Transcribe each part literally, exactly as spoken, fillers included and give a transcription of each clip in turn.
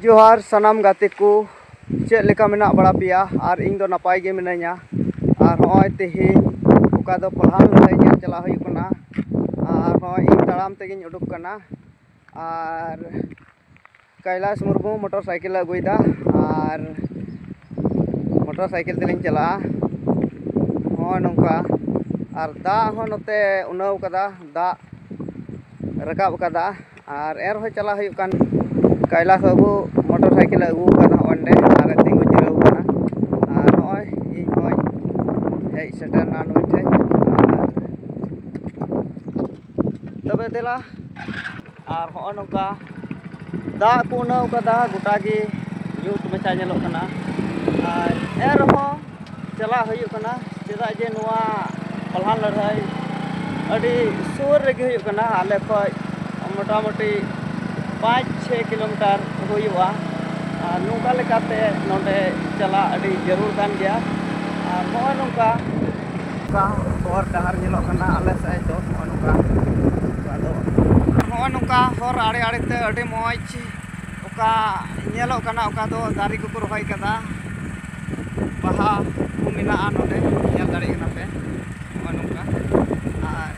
ᱡᱚᱦᱟᱨ ᱥᱟᱱᱟᱢ ᱜᱟᱛᱮ ᱠᱚ, ᱪᱮᱫ ᱞᱮᱠᱟ ᱢᱮᱱᱟᱜ ᱵᱟᱲᱟ ᱯᱮᱭᱟ? ᱟᱨ ᱤᱧ ᱫᱚ ᱱᱟᱯᱟᱭ ᱜᱮ ᱢᱤᱱᱟᱹᱧᱟ᱾ ᱟᱨ ᱱᱚᱜᱼᱚᱭ ᱛᱮᱦᱮᱧ ᱚᱠᱟ ᱫᱚ ᱯᱟᱞᱦᱟᱱ ᱞᱟᱹᱲᱦᱟᱹᱭ ᱧᱮᱞ ᱪᱟᱞᱟᱜ ᱦᱩᱭᱩᱜ ᱠᱟᱱᱟ᱾ ᱟᱨ ᱱᱚᱜᱼᱚᱭ ᱤᱧ ᱛᱟᱲᱟᱢ ᱛᱮᱜᱮᱧ ᱩᱰᱩᱠ ᱠᱟᱱᱟ᱾ ᱟᱨ ᱠᱟᱭᱞᱟᱥ ᱢᱩᱨᱢᱩ ᱢᱚᱴᱚᱨ ᱥᱟᱭᱠᱮᱞ ᱮ ᱟᱹᱜᱩᱭᱮᱫᱟ, ᱟᱨ ᱢᱚᱴᱚᱨ ᱥᱟᱭᱠᱮᱞ ᱛᱮᱞᱤᱧ ᱪᱟᱞᱟᱜᱼᱟ᱾ ᱱᱚᱜᱼᱚᱭ ᱱᱚᱝᱠᱟ᱾ ᱟᱨ ᱫᱟᱜ ᱦᱚᱸ ᱱᱚᱛᱮ ᱩᱱᱟᱹᱣ ᱠᱟᱫᱟ, ᱫᱟᱜ ᱨᱟᱠᱟᱵ ᱠᱟᱫᱟ᱾ ᱟᱨ ᱮᱱ ᱨᱮᱦᱚᱸ ᱪᱟᱞᱟᱜ ᱦᱩᱭᱩᱜ ᱠᱟᱱ᱾ ᱠᱟᱭᱞᱟᱥ ᱵᱟᱹᱵᱩ ᱢᱚᱴᱚᱨ ᱥᱟᱭᱠᱮᱞ ᱮ ᱟᱹᱜᱩ ᱟᱠᱟᱫᱟ ᱚᱸᱰᱮ, ᱟᱨ ᱮ ᱛᱤᱸᱜᱩ ᱡᱤᱨᱟᱹᱣ ᱠᱟᱱᱟ᱾ ᱟᱨ ᱱᱚᱜᱼᱚᱭ ᱤᱧ ᱦᱚᱸᱧ ᱦᱮᱡ ᱥᱮᱴᱮᱨ ᱮᱱᱟ ᱱᱩᱭ ᱴᱷᱮᱱ᱾ ᱟᱨ ᱛᱚᱵᱮ ᱫᱮᱞᱟ, ᱟᱨ ᱦᱚᱸᱜᱼᱚ ᱱᱚᱝᱠᱟ ᱫᱟᱜ ᱠᱚ ᱩᱱᱟᱹᱣ ᱠᱟᱫᱟ, ᱜᱚᱴᱟ ᱜᱮ ᱧᱩᱛ ᱢᱟᱪᱷᱟ ᱧᱮᱞᱚᱜ ᱠᱟᱱᱟ᱾ ᱟᱨ ᱮᱱ ᱨᱮᱦᱚᱸ ᱪᱟᱞᱟᱜ ᱦᱩᱭᱩᱜ ᱠᱟᱱᱟ, ᱪᱮᱫᱟᱜ ᱡᱮ ᱱᱚᱣᱟ ᱯᱟᱞᱦᱟᱱ ᱞᱟᱹᱲᱦᱟᱹᱭ ᱟᱹᱰᱤ ᱥᱩᱨ ᱨᱮᱜᱮ ᱦᱩᱭᱩᱜ ᱠᱟᱱᱟ, ᱟᱞᱮ ᱠᱷᱚᱡ ᱢᱚᱴᱟᱢᱩᱴᱤ ᱯᱟᱸᱪ ᱪᱷᱚᱭ ᱠᱤᱞᱳᱢᱤᱴᱟᱨ ᱦᱩᱭᱩᱜᱼᱟ᱾ ᱟᱨ ᱱᱚᱝᱠᱟ ᱞᱮᱠᱟᱛᱮ ᱱᱚᱰᱮ ᱪᱟᱞᱟᱜ ᱟᱹᱰᱤ ᱡᱟᱹᱨᱩᱲ ᱠᱟᱱ ᱜᱮᱭᱟ᱾ ᱟᱨ ᱱᱚᱜᱼᱚᱭ ᱱᱚᱝᱠᱟ ᱱᱚᱝᱠᱟ ᱦᱚᱨ ᱰᱟᱦᱟᱨ ᱧᱮᱞᱚᱜ ᱠᱟᱱᱟ ᱟᱞᱮ ᱥᱮᱫ ᱫᱚ ᱱᱚᱜᱼᱚ ᱱᱚᱝᱠᱟ᱾ ᱟᱫᱚ ᱱᱚᱜᱼᱚᱭ ᱱᱚᱝᱠᱟ ᱦᱚᱨ ᱟᱲᱮ ᱟᱲᱮ ᱛᱮ ᱟᱹᱰᱤ ᱢᱚᱡᱽ ᱚᱠᱟ ᱧᱮᱞᱚᱜ ᱠᱟᱱᱟ, ᱚᱠᱟ ᱫᱚ ᱫᱟᱨᱮ ᱠᱚᱠᱚ ᱨᱚᱦᱚᱭ ᱠᱟᱫᱟ, ᱵᱟᱦᱟ ᱠᱚ ᱢᱮᱱᱟᱜᱼᱟ ᱱᱚᱰᱮ, ᱧᱮᱞ ᱫᱟᱲᱮᱭᱟᱜ ᱠᱟᱱᱟ ᱯᱮ ᱱᱚᱜᱼᱚᱭ ᱱᱚᱝᱠᱟ᱾ ᱟᱨ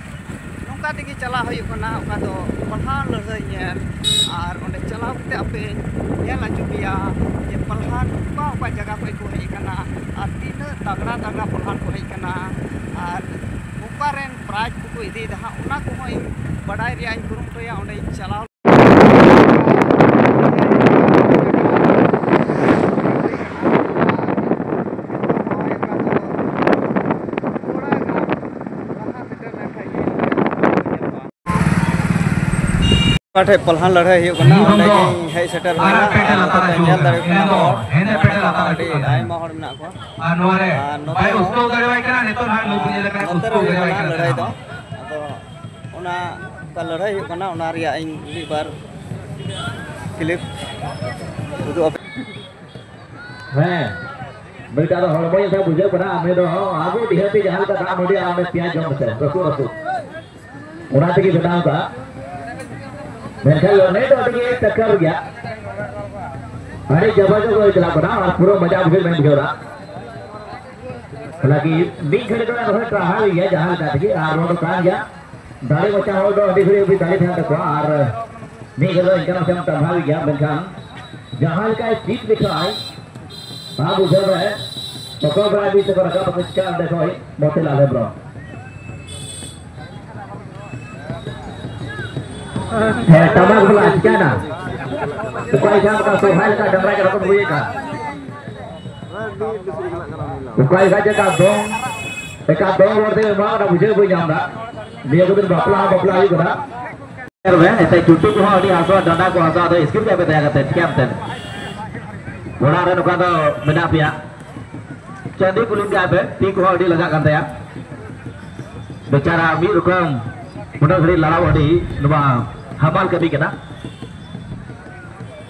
ᱱᱚᱝᱠᱟ ᱛᱮᱜᱮ ᱪᱟᱞᱟᱜ ᱦᱩᱭᱩᱜ ᱠᱟᱱᱟ ᱚᱠᱟ ᱫᱚ ᱯᱟᱞᱦᱟᱱ ᱞᱟᱹᱲᱦᱟᱹᱭ ᱧᱮᱞ᱾ ᱟᱨ ᱚᱸᱰᱮ ᱪᱟᱞᱟᱣ ᱠᱟᱛᱮ ᱟᱯᱮ ᱧᱮᱞ ᱦᱚᱪᱚ ᱯᱮᱭᱟ ᱡᱮ ᱯᱟᱞᱦᱟᱱ ᱚᱠᱟ ᱚᱠᱟ ᱡᱟᱭᱜᱟ ᱠᱷᱚᱱ ᱠᱚ ᱦᱮᱡ ᱟᱠᱟᱱᱟ ᱟᱨ ᱛᱤᱱᱟᱹᱜ ᱛᱟᱜᱽᱲᱟ ᱛᱟᱜᱽᱲᱟ ᱯᱟᱞᱦᱟᱱ ᱠᱚ ᱦᱮᱡ ᱟᱠᱟᱱᱟ ᱟᱨ ᱚᱠᱟ ᱨᱮᱱ ᱯᱨᱟᱭᱤᱡᱽ ᱠᱚᱠᱚ ᱤᱫᱤᱭᱮᱫᱟ ᱦᱟᱸᱜ, ᱚᱱᱟ ᱠᱚᱦᱚᱸ ᱤᱧ ᱵᱟᱰᱟᱭ ᱨᱮᱭᱟᱜ ᱤᱧ ᱠᱩᱨᱩᱢᱩᱴᱩᱭᱟ ᱚᱸᱰᱮᱧ ᱪᱟᱞᱟᱣ᱾ ᱚᱠᱟ ᱴᱷᱮᱡ ᱯᱟᱞᱦᱟᱱ ᱞᱟᱹᱲᱦᱟᱹᱭ ᱦᱩᱭᱩᱜ ᱠᱟᱱᱟ, ᱚᱸᱰᱮ ᱜᱤᱧ ᱦᱮᱡ ᱥᱮᱴᱮᱨ ᱦᱩᱭᱱᱟ᱾ ᱟᱨ ᱱᱚᱛᱮ ᱯᱮ ᱧᱮᱞ ᱫᱟᱲᱮᱭᱟᱜ ᱠᱟᱱᱟ ᱦᱚᱲ, ᱟᱹᱰᱤ ᱟᱭᱢᱟ ᱦᱚᱲ ᱢᱮᱱᱟᱜ ᱠᱚᱣᱟ᱾ ᱟᱨ ᱱᱚᱛᱮ ᱦᱚᱸ, ᱟᱨ ᱱᱚᱛᱮ ᱨᱮ ᱦᱩᱭᱩᱜ ᱠᱟᱱᱟ ᱞᱟᱹᱲᱦᱟᱹᱭ ᱫᱚ᱾ ᱟᱫᱚ ᱚᱱᱟ ᱚᱠᱟ ᱞᱟᱹᱲᱦᱟᱹᱭ ᱦᱩᱭᱩᱜ ᱠᱟᱱᱟ, ᱚᱱᱟ ᱨᱮᱭᱟᱜ ᱤᱧ ᱢᱤᱫ ᱵᱟᱨ ᱠᱞᱤᱯ ᱩᱫᱩᱜ ᱟᱯᱮ᱾ ᱦᱮᱸ, ᱢᱤᱫᱴᱟᱝ ᱫᱚ ᱦᱚᱲᱢᱚ ᱤᱧ ᱥᱟᱶ ᱵᱩᱡᱷᱟᱹᱜ ᱠᱟᱱᱟ, ᱟᱢ ᱫᱚ ᱟᱵᱚ ᱰᱤᱦᱟᱹᱛᱤ ᱡᱟᱦᱟᱸ ᱞᱮᱠᱟ ᱫᱟᱜ ᱢᱟᱹᱰᱤ ᱟᱨ ᱟᱢ ᱯᱮᱸᱭᱟᱡᱽ ᱡᱚᱢ ᱠᱟᱛᱮ ᱨᱟᱹᱥᱩᱱ ᱨᱟᱹᱥᱩᱱ, ᱚᱱᱟ ᱛᱮᱜᱮ ᱵᱮᱱᱟᱣ ᱠᱟᱜᱼᱟ᱾ ᱢᱮᱱᱠᱷᱟᱱ ᱞᱟᱹᱲᱦᱟᱹᱭ ᱫᱚ ᱟᱹᱰᱤ ᱜᱮ ᱴᱟᱠᱟᱨ ᱜᱮᱭᱟ᱾ ᱟᱹᱰᱤ ᱡᱟᱵᱟᱡᱚᱵ ᱦᱩᱭ ᱪᱟᱞᱟᱜ ᱠᱟᱱᱟ ᱟᱨ ᱯᱩᱨᱟᱹ ᱢᱚᱡᱟ ᱵᱩᱡᱷᱟᱹᱣ ᱢᱮᱱ ᱵᱩᱡᱷᱟᱹᱣ ᱫᱟ᱾ ᱦᱟᱞᱟᱸᱠᱤ ᱢᱤᱫ ᱜᱷᱟᱹᱲᱤ ᱫᱚ ᱨᱚᱦᱚᱭ ᱴᱟᱨᱦᱟᱣ ᱜᱮᱭᱟ ᱡᱟᱦᱟᱸ ᱞᱮᱠᱟ ᱛᱮᱜᱮ, ᱟᱨ ᱱᱚᱣᱟ ᱫᱚ ᱠᱟᱱ ᱜᱮᱭᱟ᱾ ᱫᱟᱲᱮ ᱢᱟᱪᱷᱟ ᱦᱚᱲ ᱫᱚ ᱟᱹᱰᱤ ᱜᱷᱟᱹᱲᱤᱡ ᱦᱟᱹᱵᱤᱡ ᱫᱟᱲᱮ ᱛᱟᱦᱮᱱ ᱛᱟᱠᱚᱣᱟ, ᱟᱨ ᱢᱤᱫ ᱜᱷᱟᱹᱲᱤ ᱫᱚ ᱤᱱᱠᱟᱹ ᱱᱟᱥᱮᱢ ᱴᱟᱨᱦᱟᱣ ᱜᱮᱭᱟ, ᱢᱮᱱᱠᱷᱟᱱ ᱡᱟᱦᱟᱸ ᱞᱮᱠᱟᱭ ᱪᱮᱫ ᱞᱮᱠᱷᱟᱱ ᱵᱟᱝ ᱵᱩᱡᱷᱟᱹᱣ ᱫᱟᱲᱮ ᱚᱠᱚᱭ ᱵᱟᱲᱟᱭ ᱵᱤᱥ ᱠᱚ ᱨᱟᱠᱟᱵ ᱟᱠᱚ ᱪᱤᱠᱟ ᱚᱸᱰᱮ ᱠᱷᱚᱡ ᱢᱚᱛᱤᱞᱟᱞ ᱦᱮᱢᱵᱨᱚᱢ᱾ ᱦᱮᱸ, ᱴᱟᱢᱟᱠ ᱵᱟᱞᱟ ᱪᱤᱠᱟᱭᱱᱟ? ᱚᱠᱚᱭ ᱥᱟᱵ ᱠᱟᱜ ᱥᱚᱨᱦᱟᱭ ᱞᱮᱠᱟ ᱰᱟᱝᱨᱟ ᱠᱟᱱᱟ ᱠᱚ ᱵᱩᱡᱷᱟᱹᱣ ᱠᱟᱜ᱾ ᱚᱠᱟ ᱡᱟᱭᱜᱟ ᱪᱮᱫ ᱞᱮᱠᱟ ᱫᱚᱝ, ᱮᱠᱟ ᱫᱚᱝ ᱨᱚᱲ ᱛᱮ ᱮᱢᱟ ᱠᱟᱱᱟ, ᱵᱩᱡᱷᱟᱹᱣ ᱵᱟᱹᱧ ᱧᱟᱢ ᱮᱫᱟ᱾ ᱱᱤᱭᱟᱹ ᱠᱚᱫᱚ ᱵᱟᱯᱞᱟ, ᱵᱟᱯᱞᱟ ᱦᱩᱭᱩᱜ ᱠᱟᱱᱟ᱾ ᱧᱮᱞ ᱢᱮ, ᱮᱱᱛᱮ ᱪᱩᱴᱤ ᱠᱚᱦᱚᱸ ᱟᱹᱰᱤ ᱦᱟᱥᱩᱣᱟ, ᱰᱟᱸᱰᱟ ᱠᱚ ᱦᱟᱥᱩᱣᱟ, ᱟᱫᱚ ᱤᱥᱠᱤᱯ ᱠᱟᱜ ᱯᱮ ᱫᱟᱭᱟ ᱠᱟᱛᱮ, ᱪᱤᱠᱟᱹᱭᱟᱢ ᱛᱮ? ᱚᱲᱟᱜ ᱨᱮ ᱱᱚᱝᱠᱟ ᱫᱚ ᱢᱮᱱᱟᱜ ᱯᱮᱭᱟ, ᱪᱟᱹᱱᱰᱤ ᱠᱩᱞᱤ ᱠᱟᱜ ᱯᱮ, ᱛᱤ ᱠᱚᱦᱚᱸ ᱟᱹᱰᱤ ᱞᱟᱜᱟᱜ ᱠᱟᱱ ᱛᱟᱭᱟ᱾ ᱵᱮᱪᱟᱨᱟ ᱢᱤᱫ ᱨᱚᱠᱚᱢ ᱩᱱᱟᱹᱜ ᱜᱷᱟᱹᱲᱤᱡ ᱞᱟᱲᱟᱣ ᱟᱹᱰᱤ ᱱᱚᱣᱟ ᱦᱟᱢᱟᱞ ᱠᱟᱹᱢᱤ ᱠᱟᱱᱟ᱾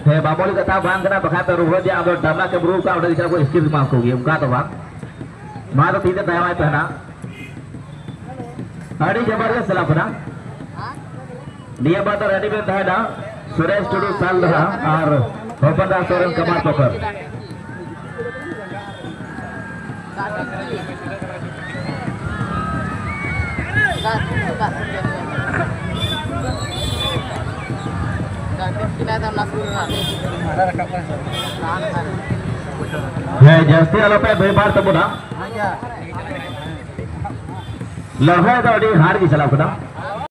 ᱦᱮᱸ, ᱵᱟᱢᱚᱞᱤ ᱠᱟᱛᱷᱟ ᱵᱟᱝ ᱠᱟᱱᱟ, ᱵᱟᱠᱷᱟᱡ ᱯᱮ ᱨᱩᱣᱟᱹᱲ ᱤᱫᱤᱭᱟ, ᱟᱫᱚ ᱰᱟᱢᱟ ᱠᱮᱢᱨᱩ ᱠᱟᱜ, ᱚᱸᱰᱮ ᱜᱮ ᱪᱟᱞᱟᱜ ᱠᱚ ᱥᱠᱤᱯ ᱮᱢᱟ ᱠᱚ ᱜᱮ, ᱚᱱᱠᱟ ᱫᱚ ᱵᱟᱝ᱾ ᱢᱟ ᱫᱚ ᱛᱤᱦᱤᱧ ᱫᱚ ᱛᱟᱭᱚᱢᱟᱭ ᱛᱟᱦᱮᱱᱟ᱾ ᱟᱹᱰᱤ ᱡᱟᱵᱟᱨ ᱜᱮ ᱥᱮᱞᱟ ᱠᱟᱱᱟ᱾ ᱱᱤᱭᱟᱹ ᱵᱟᱨ ᱫᱚ ᱨᱮᱰᱤ ᱵᱮᱱ ᱛᱟᱦᱮᱱᱟ, ᱥᱩᱨᱮᱥ ᱴᱩᱰᱩ ᱥᱟᱞ ᱫᱚᱦᱟ ᱟᱨ ᱦᱚᱯᱚᱱ ᱫᱟᱥ ᱥᱚᱨᱮᱱ ᱠᱟᱢᱟᱨ ᱯᱚᱠᱚᱨ᱾ ᱦᱮᱸ, ᱡᱟᱹᱥᱛᱤ ᱟᱞᱚᱯᱮ ᱵᱮᱵᱷᱟᱨ ᱛᱟᱵᱚᱱᱟ᱾ ᱞᱟᱦᱟ ᱫᱚ ᱟᱹᱰᱤ ᱦᱟᱨ ᱜᱮ ᱪᱟᱞᱟᱣ ᱠᱟᱱᱟ᱾